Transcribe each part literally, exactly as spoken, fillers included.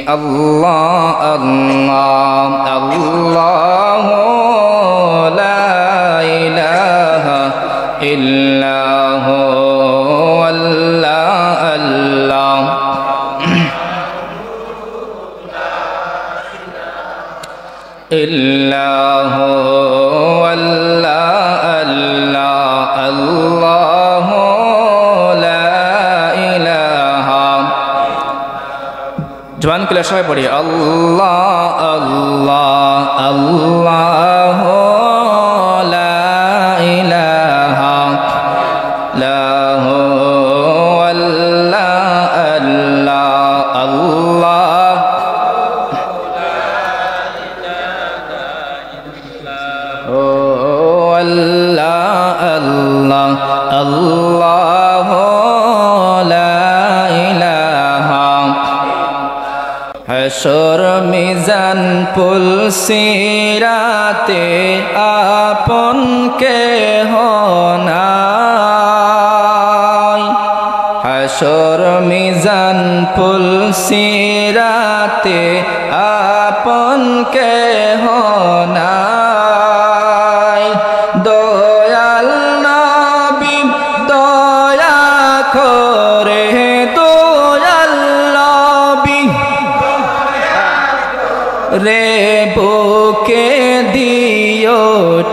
الله الله الله، لا إله إلا هو الله الله. إلا هو الله الله الله، لا إله. জবান খুলে সবাই পড়ি, الله الله الله، لا إله إلا هو الله الله الله. الله الله الله، لا إله. হাশর মিজান পুল সিরাতে আপন কেহ নাই। হাশর মিজান পুল সিরাতে আপন কেহ নাই। দয়াল নবী দয়া করে, দয়াল নবী রে বুকে দিও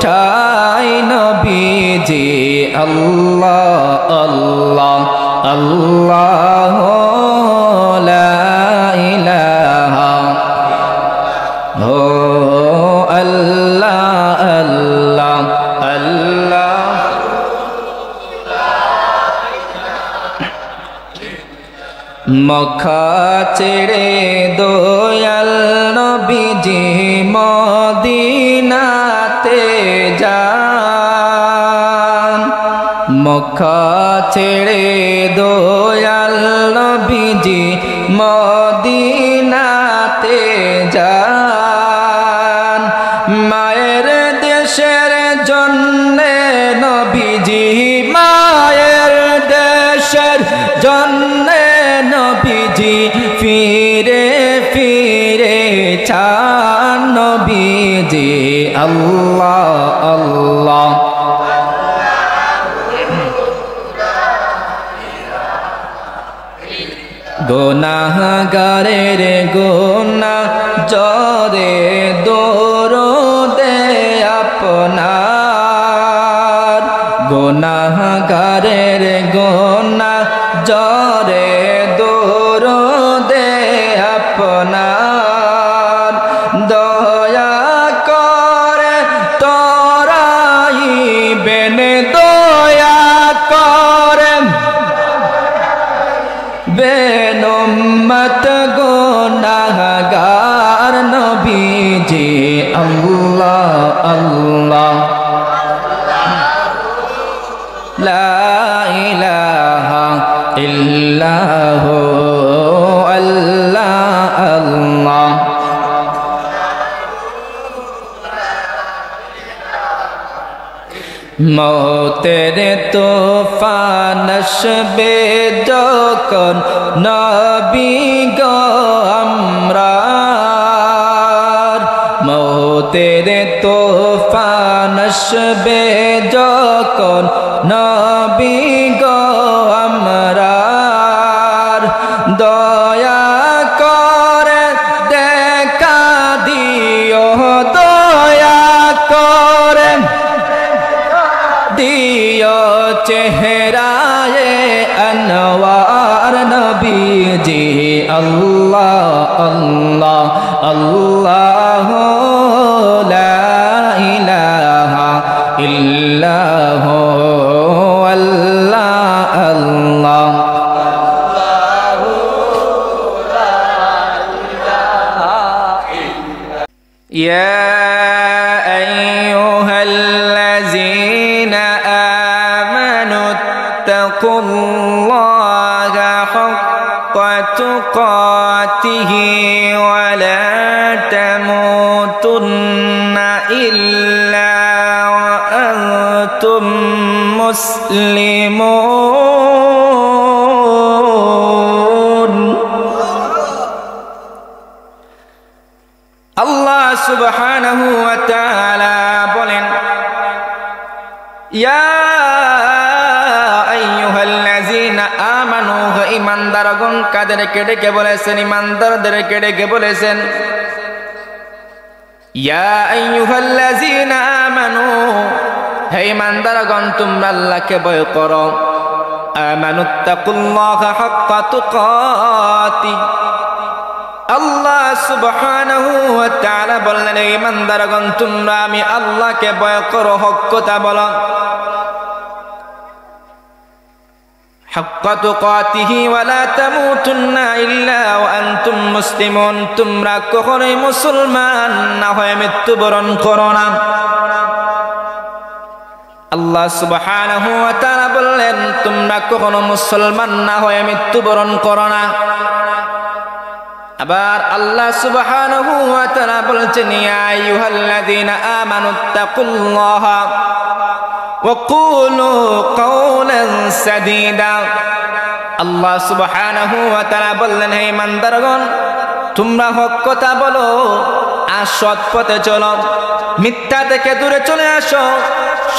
ঠাই নবীজি। الله الله الله، لا إله. هو الله الله الله. মক্কা ছেড়ে দয়াল নবীজি মদিনাতে যান। মক্কা ছেড়ে দয়াল নবীজি মদিনাতে যান। মায়ের দেশের জন্যে নবীজি, মায়ের দেশের জন্যে নবীজি ফিরে ফিরে চান নবীজি। الله الله. গুনাহগারের গুনাহ জরে দরুদে আপনার। গুনাহগারের গুনাহ জরে দরুদে আপনার। দয়া করে তরাইবেন, দয়া করে বেন উম্মত গুনাহগার নবীজি। الله الله. لا إله إلا هو. الله الله. মউতের তুফান আসবে যখন নবী গো আমরার, মউতের তুফান আসবে যখন নবী গো আমরার, দয়া করে দেখা দিও, দয়া করে দিও চেহারায়ে আনোয়ার নবীজি। الله الله الله، لا إله إلا هو. الله الله. يا أيها الذين آمنوا اتقوا الله حق تقاته ولا تموتن إلا وأنتم مسلمون. সুবহানাহু ওয়া তাআলা বলেন, ইয়া আইয়ুহাল্লাযীনা আমানু, হে ঈমানদারগণ, কাদেরকে ডেকে বলেছেন? ঈমানদারদেরকে ডেকে বলেছেন। ইয়া আইয়ুহাল্লাযীনা আমানু, হে ঈমানদারগণ, তোমরা আল্লাহকে ভয় করো। আমানুত্তাকুল্লাহা হাক্কা তুকাতি। আল্লাহ সুবহানাহু ওয়া তাআলা বললেন, হে ঈমানদারগণ, তোমরা আমি আল্লাহকে ভয় করো, হক কথা বলো। হাক্কা তুকাতিহি ওয়া লা তামুতুন্না ইল্লা ওয়া আনতুম মুসলিমুন, তোমরা কখনোই মুসলমান না হয়ে মৃত্যুবরণ করো না। আল্লাহ সুবহানাহু ওয়া তাআলা বললেন, তোমরা কখনো মুসলমান না হয়ে মৃত্যুবরণ করো না। আবার আল্লাহ সুবহানাহু ওয়া তাআলা বলছেন, ইয়া আইয়ুহাল্লাযীনা আমানুত্তাকুল্লাহা ওয়া কুলু কাওলান সাদীদা। আল্লাহ সুবহানাহু ওয়া তাআলা বললেন, হে ঈমানদারগণ, তোমরা হক কথা বলো আর সৎ পথে চলো, মিথ্যা থেকে দূরে চলে আসো,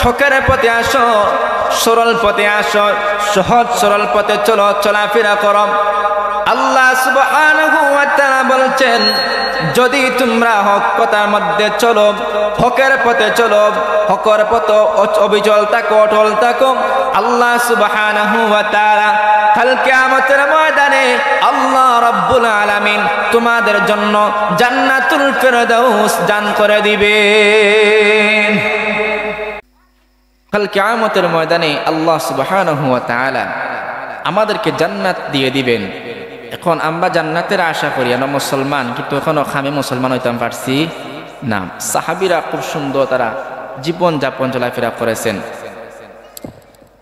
হকের পথে আসো, সরল পথে আসো, সহজ সরল পথে চলো, চলাফেরা করো। আল্লাহ সুবহানাহু ওয়া তাআলা বলছেন, যদি তোমরা হক কথার মধ্যে চলো, হকের পথে চলো, হকের পথে অচ-, অবিচল থাকো, অটল থাকো, আল্লাহ সুবহানাহু ওয়া তাআলা কাল কিয়ামতের ময়দানে আল্লাহ রাব্বুল আলামিন তোমাদের জন্য জান্নাতুল ফেরদাউস দান করে দিবেন। কাল কিয়ামতের ময়দানে আল্লাহ সুবহানাহু ওয়া তাআলা আমাদেরকে জান্নাত দিয়ে দিবেন। এখন আমরা জান্নাতের আশা করি, আমরা মুসলমান, কিন্তু এখনো খাঁটি মুসলমান হইতাম পারছি না। সাহাবীরা খুব সুন্দর তারা জীবন যাপন চলাফেরা করেছেন।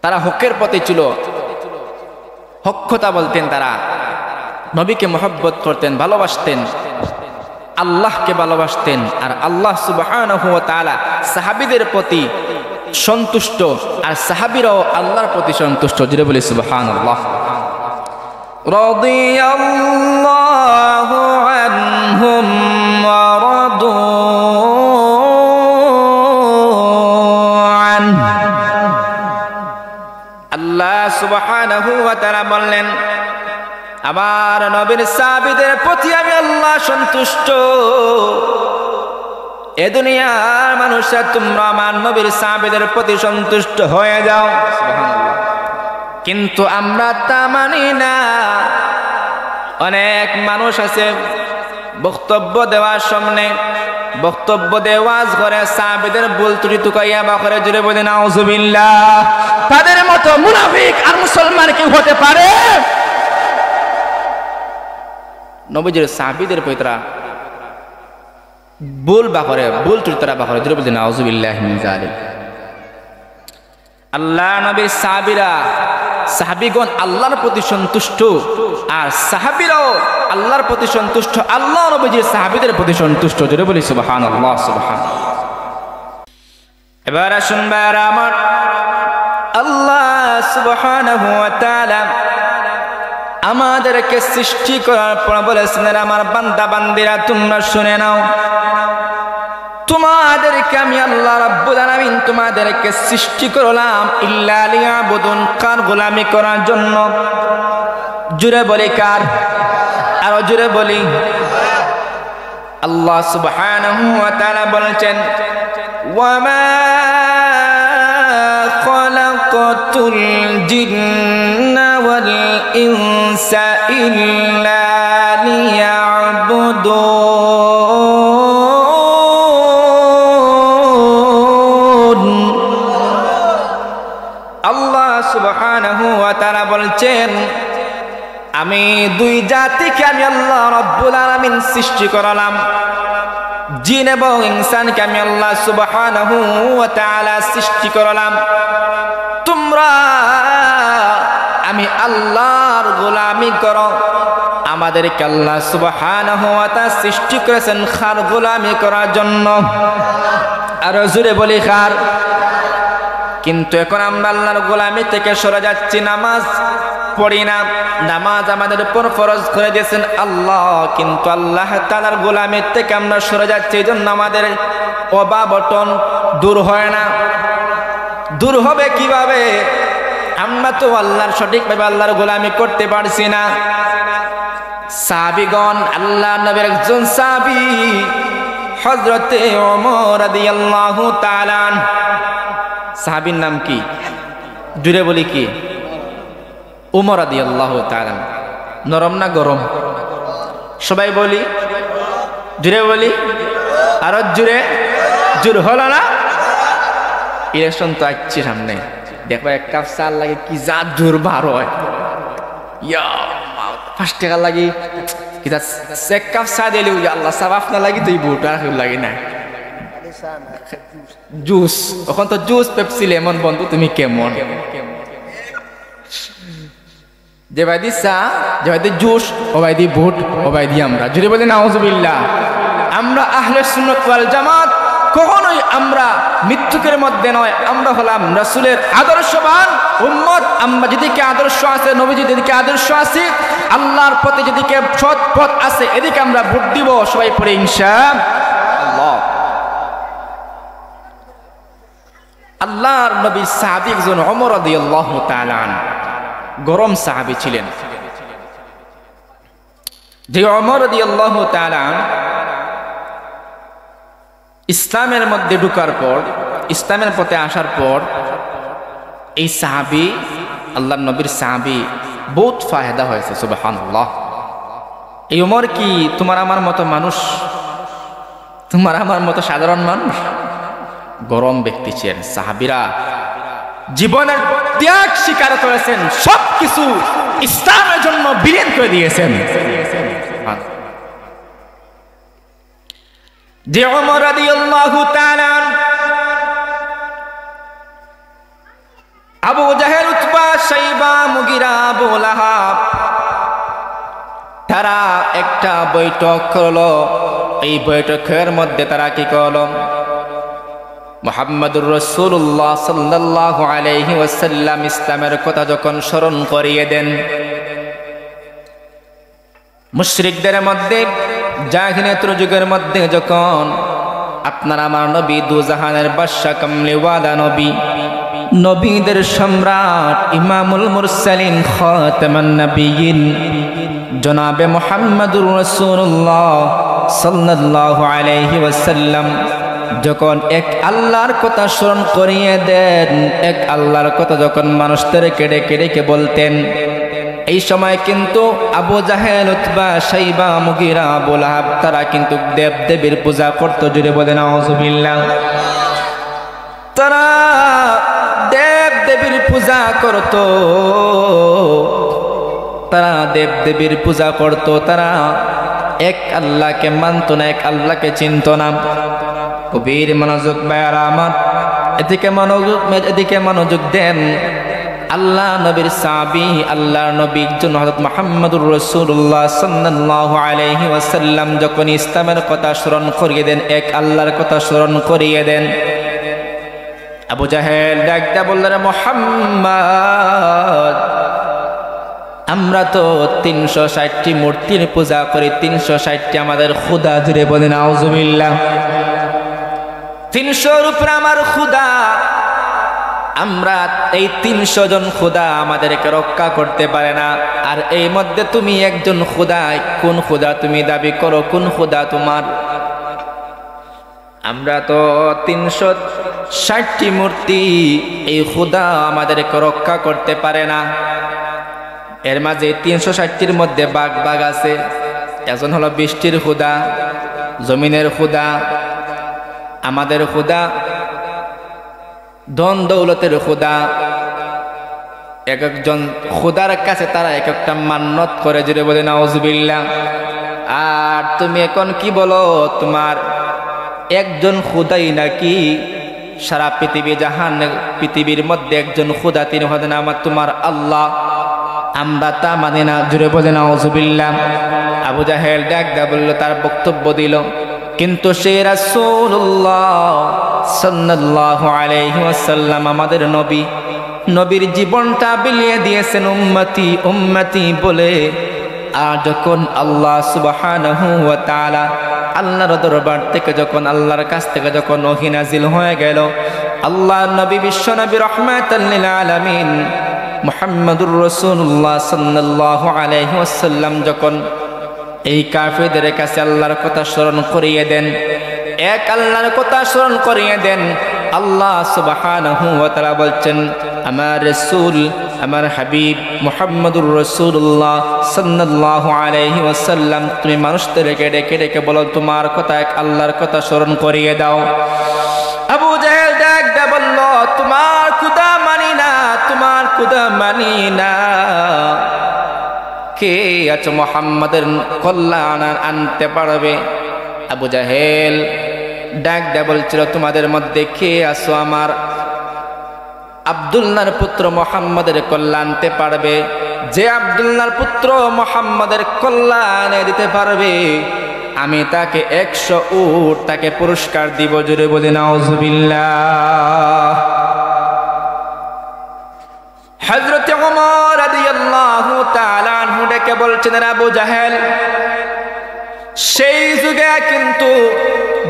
তারা হকের পথে ছিল, হক কথা বলতেন, তারা নবীকে মহব্বত করতেন, ভালোবাসতেন, আল্লাহকে ভালোবাসতেন। আর আল্লাহ সুবহানাহু ওয়া তাআলা সাহাবীদের প্রতি সন্তুষ্ট, আর সাহাবীরাও আল্লাহর প্রতি সন্তুষ্ট। জোরে বলি সুবহানাল্লাহ। রাদিয়াল্লাহু আনহুম ওয়া রাদু আনহু। আল্লাহ সুবহানাহু ওয়া তাআলা বললেন, আমার নবীর সাহাবীদের প্রতি আমি আল্লাহ সন্তুষ্ট। এ দুনিয়ার মানুষরা, তোমরা আমার নবীর সাহাবীদের প্রতি সন্তুষ্ট হয়ে যাও। কিন্তু আমরা তা মানি না। অনেক মানুষ আছে, বক্তব্য দেওয়ার সামনে, বক্তব্য দেওয়াজ করে, সাহাবীদের ভুল ত্রুটি তুকাইয়া বা করে, জোরে বলি নাউজুবিল্লাহ। তাদের মতো মুনাফিক আর মুসলমান কেউ হতে পারে? নবীজির সাহাবীদের পবিত্রা ভুল বা করে, ভুল ত্রুটি তারা বা করে, জোরে বলি নাউজুবিল্লাহ মিন জালিক। আল্লাহ নবীর সাহাবীরা, সাহাবীগণ আল্লাহর প্রতি সন্তুষ্ট, আর সাহাবীরাও আল্লাহর প্রতি সন্তুষ্ট, আল্লাহ নবীজির সাহাবীদের প্রতি সন্তুষ্ট। জোরে বলি সুবহানাল্লাহ, সুবহানাল্লাহ। এবার আসুন ভাইরা আমার, আল্লাহ সুবহানাহু ওয়া তাআলা আমাদেরকে সৃষ্টি করার পর বলেছেন, "এরা আমার বান্দা বান্দিরা, তোমরা শুনে নাও।" তোমাদেরকে আমি আল্লাহ রাব্বুল আলামিন তোমাদেরকে সৃষ্টি করলাম ইল্লা লিয়াবুদুন, কার গোলামি করার জন্য। জোরে বলি কার? আরো জোরে বলি। আল্লাহ সুবহানাহু ওয়া তাআলা বলছেন, "ওয়া মা খালাকতুল জিন্না ওয়াল ইনসা ইল্লা লিয়াবুদুন।" আল্লাহ সুবহানাহু ওয়া তাআলা বলছেন, আমি দুই জাতিকে আমি আল্লাহ রাব্বুল আলামিন সৃষ্টি করালাম, জিন এবং ইনসানকে আমি আল্লাহ সুবহানাহু ওয়া তাআলা সৃষ্টি করালাম। তোমরা আমি আল্লাহর গোলামি করো। আমাদেরকে আল্লাহ সুবহানাহু ওয়া তাআলা সৃষ্টি করেছেন কার গোলামি করার জন্য? আরো জোরে বলি কার? কিন্তু এখন আমরা আল্লাহর গোলামি থেকে সরে যাচ্ছি। নামাজ পড়ি না, নামাজ আমাদের উপর ফরজ করে দিয়েছেন আল্লাহ, কিন্তু আল্লাহ তাআলার গোলামির থেকে আমরা সরে যাচ্ছি, এই জন্য আমাদের অভাব অনটন দূর হয় না। দূর হবে কিভাবে? আমরা তো আল্লাহর, সঠিকভাবে আল্লাহর গোলামি করতে পারছি না। সাহাবীগণ, আল্লাহর নবীর একজন সাহাবী হযরতে ওমর রাদিয়াল্লাহু তাআলা আনহু। সাহাবীর নাম কি? জুরে বলি কি? উমর রাদিয়াল্লাহু তাআলা আনহু। নরম না গরম? সবাই বলি, জুরে বলি, আরো জুরে, জুর হলো না? ইলেকশন তো আসছে সামনে, দেখবা এক কাপ চা লাগি কি যা জুর বার হয়। ইয়া, পাঁচ টেকা লাগি কিতা এক কাপ চা দিলে, ইয়া আল্লাহ, সাব আপনার লাগি তো এই ভোট, আর কেউ লাগি না। জুস, অখন তো জুস, পেপসি, লেমন, বন্ধু তুমি কেমন? যে বায়দি চা, যে বায়দি জুস, ও বায়দি ভোট, ও বায়দি আমরা। জুরে বলি নাউজুবিল্লাহ। আমরা আহলে সুন্নাত ওয়াল জামাত, কখনোই আমরা মিথ্যুকের মধ্যে নয়। আমরা হলাম রাসূলের আদর্শবান উম্মত। আমরা যেদিকে আদর্শ আছে, নবীজি যেদিকে আদর্শ আছে, আল্লাহর পথে যেদিকে সৎ পথ আছে, এদিকে আমরা ভোট দিব। সবাই পড়ে ইনশাআল্লাহ। আল্লাহর নবীর সাহাবী একজন ওমর রাদিয়াল্লাহু তাআলা আনহু, গরম সাহাবী ছিলেন। যে ওমর রাদিয়াল্লাহু তাআলা আনহু ইসলামের মধ্যে ঢুকার পর, ইসলামের পথে আসার পর, এই সাহাবী, আল্লাহর নবীর সাহাবী, বহুত ফায়দা হয়েছে। সুবহানাল্লাহ। এই ওমর কি তোমার আমার মতো মানুষ? তোমার আমার মতো সাধারণ মানুষ? গরম ব্যক্তি ছিলেন। সাহাবীরা জীবনের ত্যাগ স্বীকার করেছেন, সবকিছু ইসলামের জন্য বিলীন করে দিয়েছেন। যে ওমর রাদিয়াল্লাহু তাআলা আনহু, আবু জাহেল, উতবা, শাইবা, মুগিরা, আবু লাহাব, তারা একটা বৈঠক করলো। এই বৈঠকের মধ্যে তারা কি করলো? মুহাম্মাদুর রাসূলুল্লাহ সাল্লাল্লাহু আলাইহি ওয়াসাল্লাম ইসলামের কথা যখন স্মরণ করিয়ে দেন, মুশরিকদের মধ্যে, জাহিলিয়াতের যুগের মধ্যে যখন আপনার আমার নবী, দুজাহানের বাদশা, কামলিওয়ালা নবী, নবীদের সম্রাট, ইমামুল মুরসালিন, খাতামান নাবিয়্যিন, জনাবে মুহাম্মাদুর রাসূলুল্লাহ সাল্লাল্লাহু আলাইহি ওয়াসাল্লাম যখন এক আল্লাহর কথা স্মরণ করিয়ে দেন, এক আল্লাহর কথা যখন মানুষদেরকে ডেকে ডেকে বলতেন, এই সময় কিন্তু আবু জাহেল, উতবা, শাইবা, মুগিরা, আবু লাহাব তারা কিন্তু দেব দেবীর পূজা করত। জুরে বলে নাউজুবিল্লাহ। তারা দেব দেবীর পূজা করত, তারা দেব দেবীর পূজা করত, তারা এক আল্লাহকে মানত না, এক আল্লাহকে চিনত না। গভীর মনোযোগ ভাইয়ারা আমার, এদিকে মনোযোগ, এদিকে মনোযোগ দেন। আল্লাহ নবীর সাহাবী, আল্লাহর নবী একজন হযরত মুহাম্মাদুর রাসূলুল্লাহ সাল্লাল্লাহু আলাইহি ওয়াসাল্লাম যখন ইসলামের কথা স্মরণ করিয়ে দেন, এক আল্লাহর কথা স্মরণ করিয়ে দেন, আবু জাহেল ডাক দিয়া বলল, "রে মুহাম্মদ, আমরা তো তিনশো ষাটটি মূর্তির পূজা করি, তিনশো ষাটটি আমাদের খোদা।" জুরে বলে নাউজুবিল্লাহ। তিনশোর উপরে আমার খোদা, আমরা এই তিনশো জন খোদা আমাদেরকে রক্ষা করতে পারে না। আর এই মধ্যে তুমি একজন খোদা, কোন খোদা তুমি দাবি করো, কোন খোদা তোমার? আমরা তো তিনশো ষাটটি মূর্তি, এই খোদা আমাদেরকে রক্ষা করতে পারে না। এর মাঝে তিনশো ষাটটির মধ্যে ভাগ ভাগ আছে। একজন হলো বৃষ্টির খোদা, জমিনের খোদা, আমাদের খোদা, ধন দৌলতের খোদা। এক একজন খোদার কাছে তারা এক একটা মান্নত করে। জুরে বলে নাউজুবিল্লাহ। আর তুমি এখন কি বলো, তোমার একজন খোদাই নাকি সারা পৃথিবী জাহান, পৃথিবীর মধ্যে একজন খোদা, তিনি হলেন আমার, তোমার আল্লাহ, আমরা তা মানি না। জুরে বলে নাউজুবিল্লাহ। আবু জাহেল ডাক দিয়া বলল, তার বক্তব্য দিল, কিন্তু সে রাসূলুল্লাহ সাল্লাল্লাহু আলাইহি ওয়াসাল্লাম, আমাদের নবী, নবীর জীবনটা বিলিয়ে দিয়েছেন উম্মতি উম্মতি বলে। আর যখন আল্লাহ সুবহানাহু ওয়া তাআলা আল্লাহর দরবার থেকে যখন, আল্লাহর কাছ থেকে যখন ওহী নাজিল হয়ে গেল, আল্লাহর নবী বিশ্বনবী রহমাতাল লিল আলামিন মুহাম্মাদুর রাসূলুল্লাহ সাল্লাল্লাহু আলাইহি ওয়াসাল্লাম যখন এই কাফেরদের কাছে আল্লাহর কথা স্মরণ করিয়ে দেন, এক আল্লাহর কথা স্মরণ করিয়ে দেন। আল্লাহ সুবহানাহু ওয়া তাআলা বলছেন, "আমার রাসূল, আমার হাবিব মুহাম্মাদুর রাসূলুল্লাহ সাল্লাল্লাহু আলাইহি ওয়াসাল্লাম, তুমি মানুষদেরকে ডেকে ডেকে বলো, তোমার কথা এক আল্লাহর কথা স্মরণ করিয়ে দাও।" আবু জাহেল ডাক দিয়ে বলল, "তোমার কথা মানি না, তোমার কথা মানি না।" কে আছো মুহাম্মাদের কল্যাণ আনতে পারবে? আবু জাহেল ডাক দেয়া বলছিল, "তোমাদের মধ্যে কে আছো আমার আব্দুল্লাহর পুত্র মুহাম্মাদের কল্যাণ আনতে পারবে? যে আব্দুল্লাহর পুত্র মুহাম্মাদের কল্যাণ এনে দিতে পারবে, আমি তাকে একশো উট তাকে পুরস্কার দিব।" জোরে বলি, "নাউজুবিল্লাহ।" হযরতে ওমর রাদিয়াল্লাহু তাআলা আনহু ডেকে বলছেন, "আবু জাহেল।" সেই যুগে কিন্তু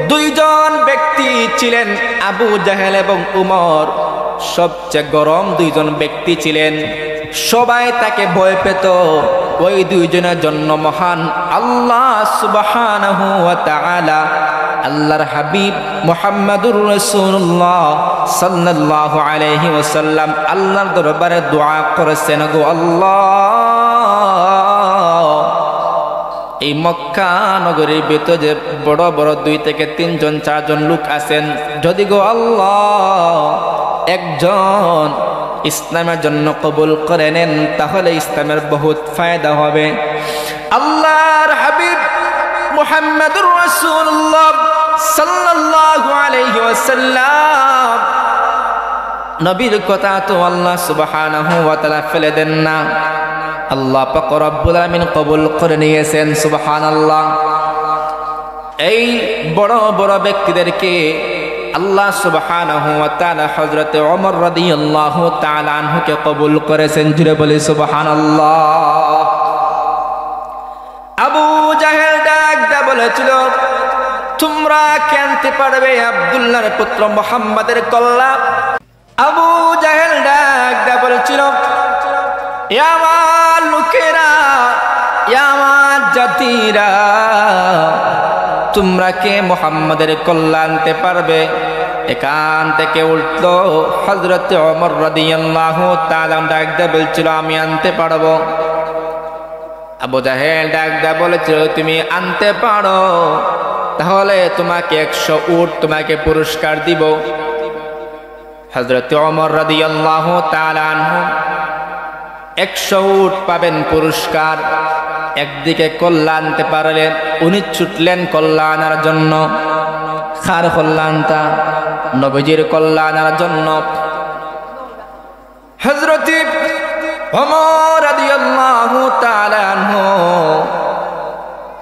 দুইজন ব্যক্তি ছিলেন, আবু জাহেল এবং উমর। সবচেয়ে গরম দুইজন ব্যক্তি ছিলেন, সবাই তাকে ভয় পেত। ওই দুইজনের জন্য মহান আল্লাহ সুবহানাহু ওয়া তাআলা আল্লাহর হাবিব মুহাম্মাদুর রাসূলুল্লাহ সাল্লাল্লাহু আলাইহি ওয়াসাল্লাম আল্লাহর দরবারে দোয়া করেছেন, "গো আল্লাহ, এই মক্কা নগরীর ভিতরে যে বড় বড় দুই থেকে তিনজন, চারজন লোক আছেন, যদি গো আল্লাহ একজন ইসলামের জন্য কবুল করে নেন, তাহলে ইসলামের বহুত ফায়দা হবে।" আল্লাহর হাবিব মুহাম্মাদুর রাসূলুল্লাহ সাল্লাল্লাহু আলাইহি ওয়াসাল্লাম, নবীর কথা তো আল্লাহ সুবহানাহু ওয়া তাআলা ফেলে দেন না। আল্লাহ পাক রব্বুল আলামিন কবুল করে নিয়েছেন, সুবহানাল্লাহ। এই বড় বড় ব্যক্তিদেরকে আল্লাহ সুবহানাহু ওয়া তাআলা হযরতে ওমর রাদিয়াল্লাহু তাআলা আনহুকে কবুল করেছেন। জুরে বলি, সুবহানাল্লাহ। আবু জাহেল ডাক দা বলেছিল, "তোমরা কে আনতে পারবে আব্দুল্লাহর পুত্র মোহাম্মদের কল্লা?" আবু জাহেল ডাক দা বলেছিল, "এ আমার লোকেরা, এ আমার জাতিরা, তোমরা কে মোহাম্মদের কল্লা আনতে পারবে?" এখান থেকে উঠল হযরতে ওমর রাদিয়াল্লাহু তাআলা আনহু ডাক দা বলছিল, "আমি আনতে পারবো।" আবু জাহেল ডাক দা বলেছিল, "তুমি আনতে পারো, তাহলে তোমাকে একশো উট তোমাকে পুরস্কার দিব।" হযরতে ওমর রাদিয়াল্লাহু তাআলা আনহু একশো উট পাবেন পুরস্কার। একদিকে কল্লা আনতে পারলেন, উনি ছুটলেন কল্লা আনার জন্য। কার কল্লা আনতা? নবীজির কল্লা আনার জন্য। হযরতে ওমর রাদিয়াল্লাহু তাআলা আনহু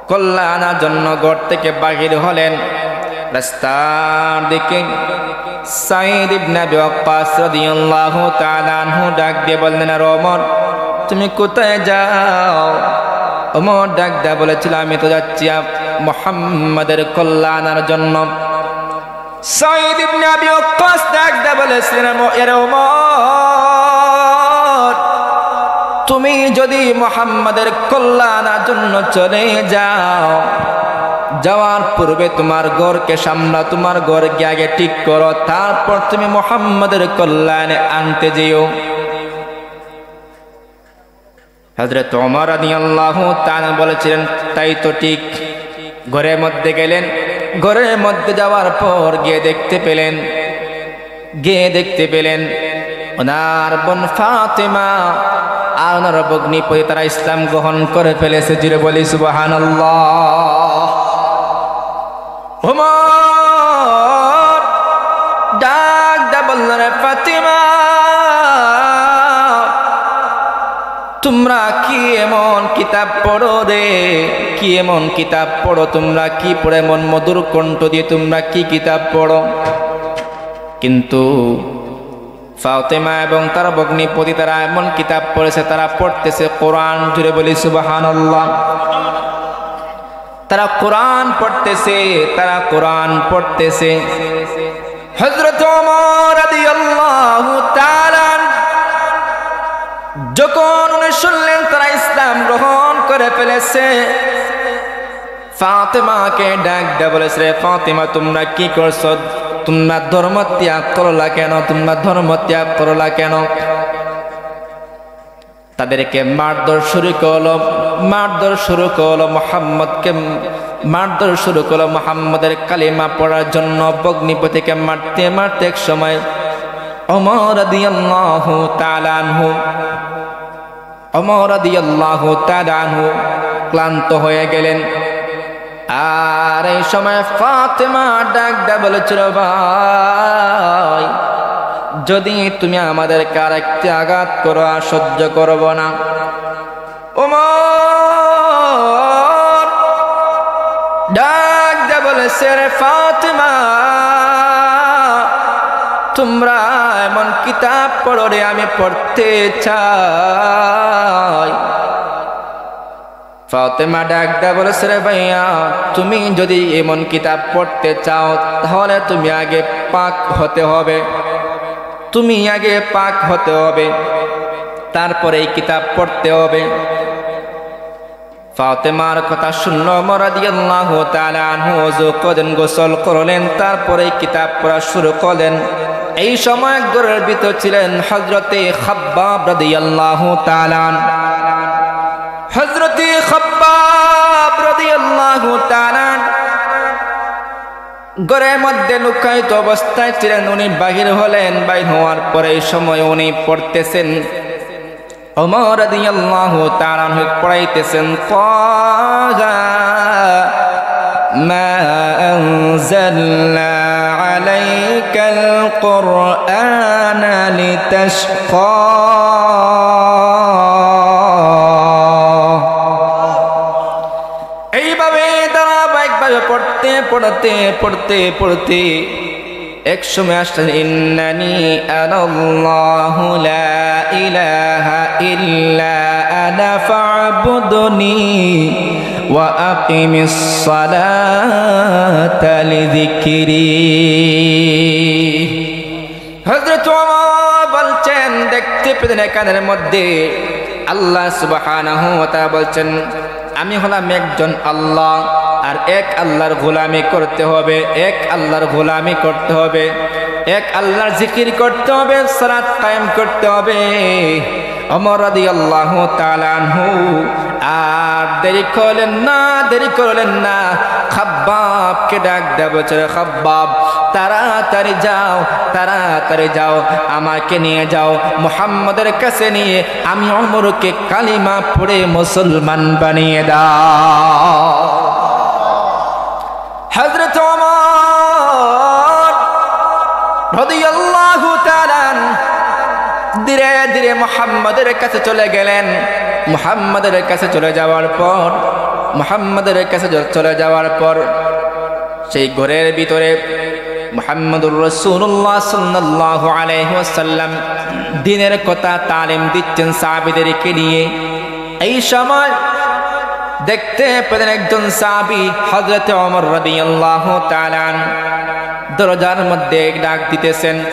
কল্লা আনার জন্য ঘর থেকে বাহির হলেন। রাস্তার দিকে সাঈদ ইবনে আবি ওয়াক্কাস রাদিয়াল্লাহু তাআলা আনহু ডাক দিয়ে বললেন, "আর ওমর, তুমি কোথায় যাও?" ওমর ডাক দিয়ে বলেছিল, "আমি তো যাচ্ছি আপ-, মোহাম্মদের কল্লা আনার জন্য।" সাঈদ ইবনে আবি ওয়াক্কাস ডাক দা বলেছিলেন, "এরে ওমর, তুমি যদি মোহাম্মদের কল্লা আনার জন্য চলে যাও, যাওয়ার পূর্বে তোমার ঘরকে সামলা, তোমার ঘর গিয়ে আগে ঠিক করো, তারপর তুমি মোহাম্মদের কল্লা এনে আনতে যেও।" হযরত ওমর রাদিয়াল্লাহু তাআলা বলেছিলেন, "তাই তো ঠিক।" ঘরের মধ্যে গেলেন, ঘরের মধ্যে যাওয়ার পর গিয়ে দেখতে পেলেন, গিয়ে দেখতে পেলেন ওনার বোন ফাতেমা আর ওনার ভগ্নিপতি তারা ইসলাম গ্রহণ করে ফেলেছে। জুরে বলি, সুবহানাল্লাহ। ওমর ডাক দা বলল, "রে ফাতিমা, তোমরা কি এমন কিতাব পড়ো রে? কি এমন কিতাব পড়ো? তোমরা কি পড়ো? এমন মধুর কণ্ঠ দিয়ে তোমরা কি কিতাব পড়ো?" কিন্তু ফাতেমা এবং তার ভগ্নিপতি তারা এমন কিতাব পড়েছে, তারা পড়তেছে কোরআন। জোরে বলি সুবহানাল্লাহ। তারা কোরআন পড়তেছে, তারা কোরআন পড়তেছে। হযরত ওমর রাদিয়াল্লাহু তাআলা আনহু যখন উনি শুনলেন তারা ইসলাম গ্রহণ করে ফেলেছে, ফাতেমাকে ডাক দিয়া বলেছে, "রে ফাতেমা, তোমরা কি করছো? তোমরা ধর্ম ত্যাগ করলা কেন? তোমরা ধর্ম ত্যাগ করলা কেন?" তাদেরকে মারধর শুরু করলো, মারধর শুরু করলো, মোহাম্মদকে মারধর শুরু করলো। মোহাম্মদের কালিমা পড়ার জন্য ভগ্নিপতিকে মারতে মারতে এক সময় ওমর রাদিয়াল্লাহু তাআলা আনহু, ওমর রাদিয়াল্লাহু তাআলা আনহু ক্লান্ত হয়ে গেলেন। আর এই সময় ফাতেমা ডাক দিয়া বলেছিল, "ভাই, যদি তুমি আমাদেরকে আরেকটি আঘাত করো, আর সহ্য করব না।" ওমর ডাক দিয়া বলেছে, "রে ফাতেমা, তোমরা এমন কিতাব পড়ো রে, আমি পড়তে চাই।" ফাতেমা ডাক দিয়া বলেছে, "রে ভাইয়া, তুমি যদি এমন কিতাব পড়তে চাও, তাহলে তুমি আগে পাক হতে হবে, তুমি আগে পাক হতে হবে, তারপরে এই কিতাব পড়তে হবে।" ফাতেমার কথা শুনল ওমর রাদিয়াল্লাহু তাআলা আনহু, ওযু করলেন, গোসল করলেন, তারপরে এই কিতাব পড়া শুরু করলেন। এই সময় ঘরের ভিতর ছিলেন হযরতে খাব্বাব রাদিয়াল্লাহু তাআলা আনহু। হযরতে খাব্বাব রাদিয়াল্লাহু তাআলা আনহু ঘরের মধ্যে লুকায়িত অবস্থায় ছিলেন। উনি বাহির হলেন, বাহির হওয়ার পরে এই সময় উনি পড়তেছেন, ওমর রাদিয়াল্লাহু তাআলা আনহু পড়াইতেছেন, "তাহা মা আনজালনা আলাইকাল কুরআনা লিতাশকা।" এইভাবে ধারাবাহিকভাবে পড়তে, পড়তে, পড়তে, পড়তে এক সময় আসছেন, "ইন্নানি আনাল্লাহু লা ইলাহা ইল্লা আনা ফা'বুদনি ওয়া আকিমিস সালাতা লিযিকরি।" হযরত ওমর বলছেন, দেখতে পেলেন এখানের মধ্যে আল্লাহ সুবহানাহু ওয়া তাআলা বলছেন, "আমি হলাম একজন আল্লাহ, আর এক আল্লাহর গোলামি করতে হবে, এক আল্লাহর গোলামি করতে হবে, এক আল্লাহর জিকির করতে হবে, সালাত কায়েম করতে হবে।" ওমর রাদিয়াল্লাহু তাআলা আনহু আর দেরি করলেন না, দেরি করলেন না, খাব্বাবকে ডাক দেয়া বলছে, "রে খাব্বাব, তাড়াতাড়ি যাও, তাড়াতাড়ি যাও, আমাকে নিয়ে যাও, মুহাম্মদের কাছে নিয়ে আমি ওমরকে কালিমা পড়ে মুসলমান বানিয়ে দাও।" হযরত ওমর রাদিয়াল্লাহু তাআলা আনহু ধীরে ধীরে মুহাম্মদের কাছে চলে গেলেন। মুহাম্মদের কাছে চলে যাওয়ার পর, মুহাম্মদের কাছে য-, চলে যাওয়ার পর সেই ঘরের ভিতরে মুহাম্মদুর রাসূলুল্লাহ সাল্লাল্লাহু আলাইহি ওয়াসাল্লাম দ্বীনের কথা তালিম দিচ্ছেন সাহাবীদেরকে নিয়ে। এই সময় দেখতে পেলেন একজন সাহাবী হযরতে ওমর রাদিয়াল্লাহু তাআলা আনহু দরজার মধ্যে ডাক দিতেছেন।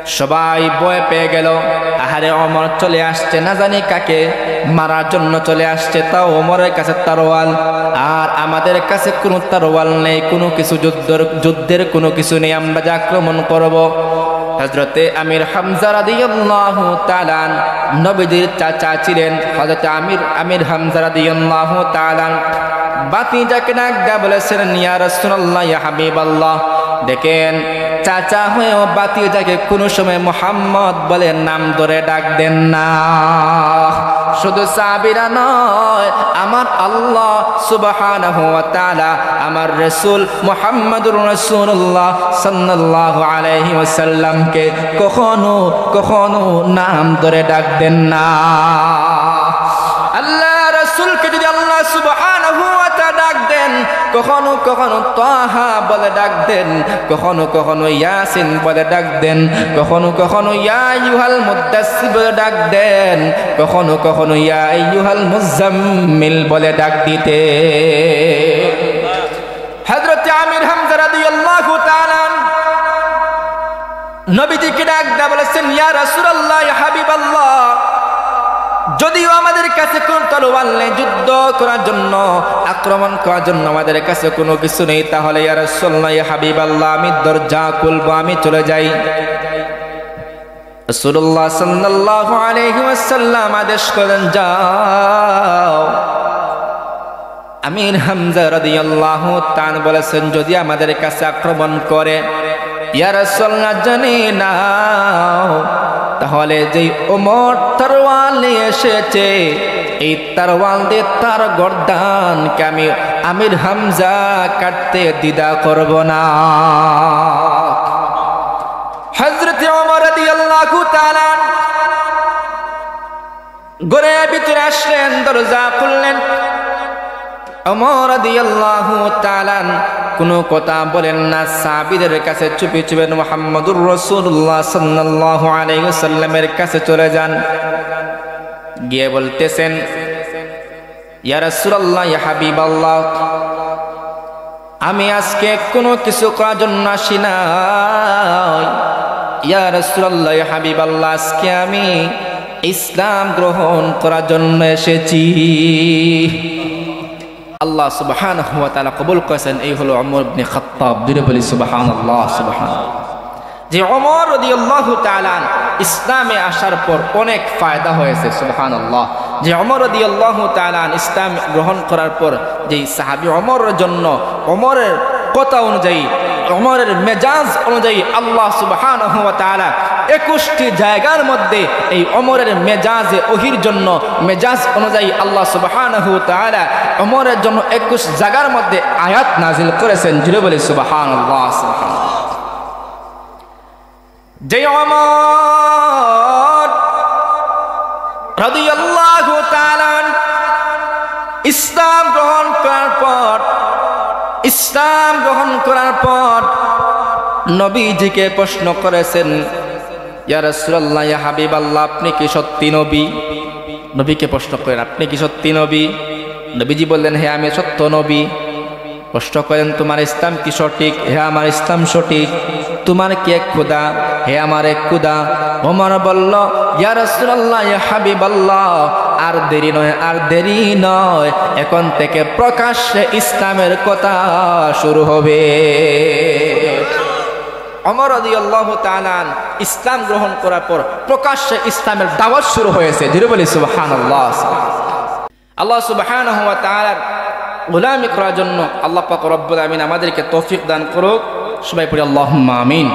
সবাই ভয় পেয়ে গেল, "আহারে, ওমর চলে আসছে, না জানি কাকে মারার জন্য চলে আসছে, তাও ওমরের কাছে তরোয়াল, আর আমাদের কাছে কোনো তরোয়াল নেই, কোনো কিছু যুদ্ধর, যুদ্ধের কোনো কিছু নেই, আমরা যে আক্রমণ করব।" হযরতে আমির হামজা রাদিয়াল্লাহু তাআলা আনহু নবীজির চাচা ছিলেন। হযরতে আমির, আমির হামজা রাদিয়াল্লাহু তাআলা আনহু ভাতিজাকে ডাক দিয়া বলেছিলেন, "ইয়া রাসূলুল্লাহ, ইয়া হাবিবাল্লাহ, দেখেন, চাচা হয়েও ভাতিজাকে কোনো সময় মুহাম্মদ বলে নাম ধরে ডাক দেন না।" শুধু সাহাবীরা নয়, আমার আল্লাহ সুবহানাহু ওয়া তাআলা আমার রাসূল মুহাম্মাদুর রাসূলুল্লাহ সাল্লাল্লাহু আলাইহি ওয়াসাল্লামকে কখনো, কখনো নাম ধরে ডাক দেন না। আল্লাহ রাসূলকে যদি আল্লাহ সুবহানাহু ওয়া তাআলা ডাক দেন, কখনো, কখনো তাহা বলে ডাক দেন, কখনো কখনো ইয়াসিন বলে ডাক দেন, কখনো কখনো ইয়া আইয়ুহাল মুদ্দাসসির বলে ডাক দেন, কখনো কখনো ইয়া আইয়ুহাল মুজাম্মিল বলে ডাক দিতে। হযরত আমির হামজা রাদিয়াল্লাহু তাআলা আনহু নবীজিকে ডাক দিয়া বলেছেন, "ইয়া রাসূলুল্লাহ, ইয়া হাবিবাল্লাহ, যদিও আমাদের কাছে কোনো তলোয়ার নেই, যুদ্ধ করার জন্য, আক্রমণ করার জন্য আমাদের কাছে কোনো কিছু নেই, তাহলে ইয়া রাসূলুল্লাহ, ইয়া হাবিবাল্লাহ, আমি দরজা খুলবো, আমি চলে যাই।" রাসূলুল্লাহ সাল্লাল্লাহু আলাইহি ওয়াসাল্লাম আদেশ করেন, "যাও।" আমির হামজা রাদিয়াল্লাহু তাআলা আনহু বলেছেন, "যদি আমাদের কাছে আক্রমণ করে, ইয়া রাসূলুল্লাহ, জেনে নাও, তাহলে যেই ওমর তরোয়াল নিয়ে এসেছে, এই তরোয়াল দিয়ে তার গর্দানকে আমি আমির হামজা কাটতে দ্বিধা করব না।" হযরত ওমর রাদিয়াল্লাহু তাআলা আনহু ঘরের ভিতরে আসলেন, দরজা খুললেন। ওমর রাদিয়াল্লাহু তাআলা আনহু কোনো কথা বলেন না, সাহাবীদের কাছে চুপি চুপি মুহাম্মদুর রাসূলুল্লাহ সাল্লাল্লাহু আলাইহি ওয়াসাল্লামের কাছে চলে যান। গিয়ে বলতেছেন, "ইয়া রাসূলুল্লাহ, ইয়া হাবিবাল্লাহ, আমি আজকে কোনো কিছু করার জন্য আসি নাই। ইয়া রাসূলুল্লাহ, ইয়া হাবিবাল্লাহ, আজকে আমি ইসলাম গ্রহণ করার জন্য এসেছি।" আল্লাহ সুবহানাহু ওয়া তাআলা কবুল করেছেন। এই হলো ওমর ইবনে খাত্তাব। জোরে বলি সুবহানাল্লাহ, সুবহানাল্লাহ। যে ওমর রাদিয়াল্লাহু তাআলা আনহু ইসলামে আসার পর অনেক ফায়দা হয়েছে, সুবহানাল্লাহ। যে ওমর রাদিয়াল্লাহু তাআলা আনহু ইসলাম গ্রহণ করার পর যেই সাহাবী ওমরের জন্য, ওমরের কথা অনুযায়ী, ওমরের মেজাজ অনুযায়ী আল্লাহ সুবহানাহু ওয়া তাআলা একুশটি জায়গার মধ্যে এই ওমরের মেজাজে ওহীর জন্য, মেজাজ অনুযায়ী আল্লাহ সুবহানাহু ওয়া তাআলা ওমরের জন্য একুশ জায়গার মধ্যে আয়াত নাজিল করেছেন। জোরে বলি সুবহানাল্লাহ, সুবহানাল্লাহ। যে ওমর রাদিয়াল্লাহু তাআলা আনহু ইসলাম গ্রহণ করার পর, ইসলাম গ্রহণ করার পর নবীজিকে প্রশ্ন করেছেন, "ইয়া রাসূলুল্লাহ, ইয়া হাবিবাল্লাহ, আপনি কি সত্যি নবী?" নবীকে প্রশ্ন করেন, "আপনি কি সত্যি নবী?" নবীজি বললেন, "হ্যাঁ, আমি সত্য নবী।" প্রশ্ন করেন, "তোমার ইসলাম কি সঠিক?" "হে, আমার ইসলাম সঠিক।" "তোমার কি এক খুদা?" "হে, আমার এক খুদা।" ওমর বলল, "ইয়া রাসূলুল্লাহ, ইয়া হাবিবাল্লাহ, আর দেরি নয়, আর দেরি নয়, এখন থেকে প্রকাশ্যে ইসলামের কথা শুরু হবে।" ওমর রাদিয়াল্লাহু তাআলা আনহু ইসলাম গ্রহণ করার পর প্রকাশ্যে ইসলামের দাওয়াত শুরু হয়েছে। জোরে বলি সুবহানাল্লাহ। আল্লাহ সুবহানাহু ওয়া তাআলার গোলামি করার জন্য আল্লাহ পাক রব্বুল আমিন আমাদেরকে তৌফিক দান করুক। সবাই পড়ি আল্লাহুম্মা আমিন।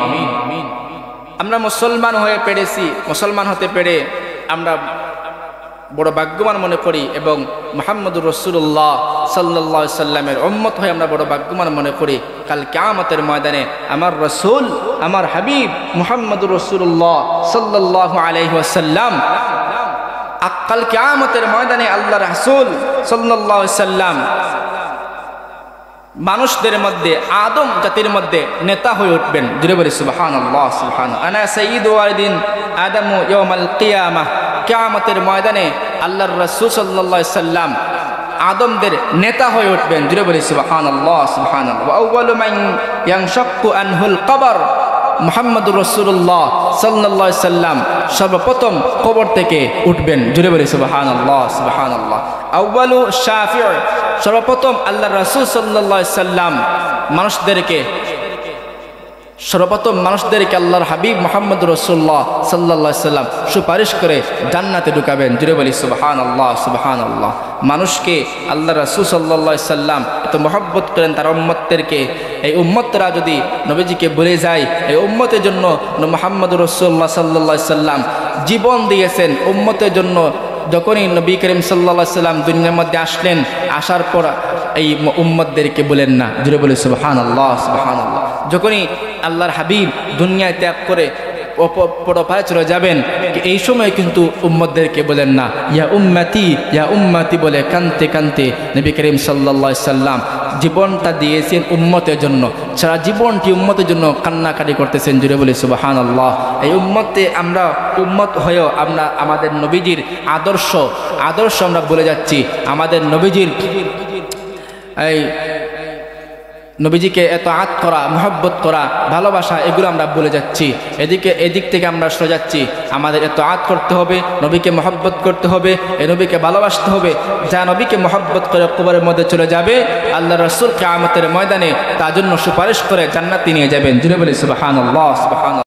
আমরা মুসলমান হয়ে পেরেছি, মুসলমান হতে পেরে আমরা বড় ভাগ্যবান মনে করি এবং মুহাম্মদুর রাসূলুল্লাহ সাল্লাল্লাহু আলাইহি সাল্লামের উম্মত হয়ে আমরা বড় ভাগ্যবান মনে করি। কাল কিয়ামতের ময়দানে আমার রাসূল, আমার হাবিব মুহাম্মদুর রাসূলুল্লাহ সাল্লাল্লাহু আলাইহি ওয়াসাল্লাম, আ-, কাল কিয়ামতের ময়দানে আল্লাহর রাসূল সাল্লাল্লাহু আলাইহি সাল্লাম মানুষদের মধ্যে, আদম জাতির মধ্যে নেতা হয়ে উঠবেন। জোরে বলি সুবহানাল্লাহ, সুবহানাল্লাহ। আনা সাইয়্যিদু ওয়ালাদিন আদামু ইয়াউমাল কিয়ামাহ। কিয়ামতের ময়দানে আল্লাহর রাসূল সাল্লাল্লাহু আলাইহি সাল্লাম আদমদের নেতা হয়ে উঠবেন। জোরে বলি সুবহানাল্লাহ, সুবহানাল্লাহ। ওয়া আউয়ালু মান ইয়ানশাক্কু আনহুল কবর, মুহাম্মদুর রাসূলুল্লাহ সাল্লাল্লাহু আলাইহি সাল্লাম সর্বপ্রথম কবর থেকে উঠবেন। জোরে বলি সুবহানাল্লাহ, সুবহানাল্লাহ। আউয়ালু শাফিউ, সর্বপ্রথম আল্লাহর রাসূল সাল্লাল্লাহু আলাইহি সাল্লাম মানুষদেরকে, সর্বপ্রথম মানুষদেরকে আল্লাহর হাবিব মুহাম্মদুর রাসূলুল্লাহ সাল্লাল্লাহু আলাইহি সাল্লাম সুপারিশ করে জান্নাতে ঢুকাবেন। জোরে বলি সুবহানাল্লাহ, সুবহানাল্লাহ। মানুষকে আল্লাহর রাসূল সাল্লাল্লাহু আলাইহি সাল্লাম এত মহব্বত করেন তার উম্মতদেরকে, এই উম্মতরা যদি নবীজিকে ভুলে যায়, এই উম্মতের জন্য ন-, মুহাম্মদুর রাসূলুল্লাহ সাল্লাল্লাহু আলাইহি সাল্লাম জীবন দিয়েছেন উম্মতের জন্য। যখনই নবী করিম সাল্লাল্লাহু আলাইহি সাল্লাম দুনিয়ার মধ্যে আসলেন, আসার পর এই ম-, উম্মতদেরকে ভুলেন না। জোরে বলি সুবহানাল্লাহ, সুবহানাল্লাহ। যখনই আল্লাহর হাবিব দুনিয়া ত্যাগ করে অপ-, পরপারে চলে যাবেন, এই সময় কিন্তু উম্মতদেরকে ভুলেন না। ইয়া উম্মতি, ইয়া উম্মতি বলে কাঁদতে কাঁদতে নবী করিম সাল্লাল্লাহু আলাইহি সাল্লাম জীবনটা দিয়েছেন উম্মতের জন্য, সারা জীবনটি উম্মতের জন্য কান্নাকাটি করতেছেন। জুড়ে বলি সুবহানাল্লাহ। এই উম্মতে আমরা উম্মত হয়েও আমরা আমাদের নবীজির আদর্শ, আদর্শ আমরা ভুলে যাচ্ছি। আমাদের নবীজির এই নবীজিকে এত আত করা, মহব্বত করা, ভালোবাসা, এগুলো আমরা ভুলে যাচ্ছি। এদিকে, এদিক থেকে আমরা সরে যাচ্ছি। আমাদের এত আত করতে হবে, নবীকে মহব্বত করতে হবে, এ নবীকে ভালোবাসতে হবে। যা নবীকে মহব্বত করে কবরের মধ্যে চলে যাবে, আল্লাহ রসুল কিয়ামতের ময়দানে তার জন্য সুপারিশ করে জান্নাতে নিয়ে যাবেন। জুড়ে বলি সুবহানাল্লাহ, সুবহানাল্লাহ।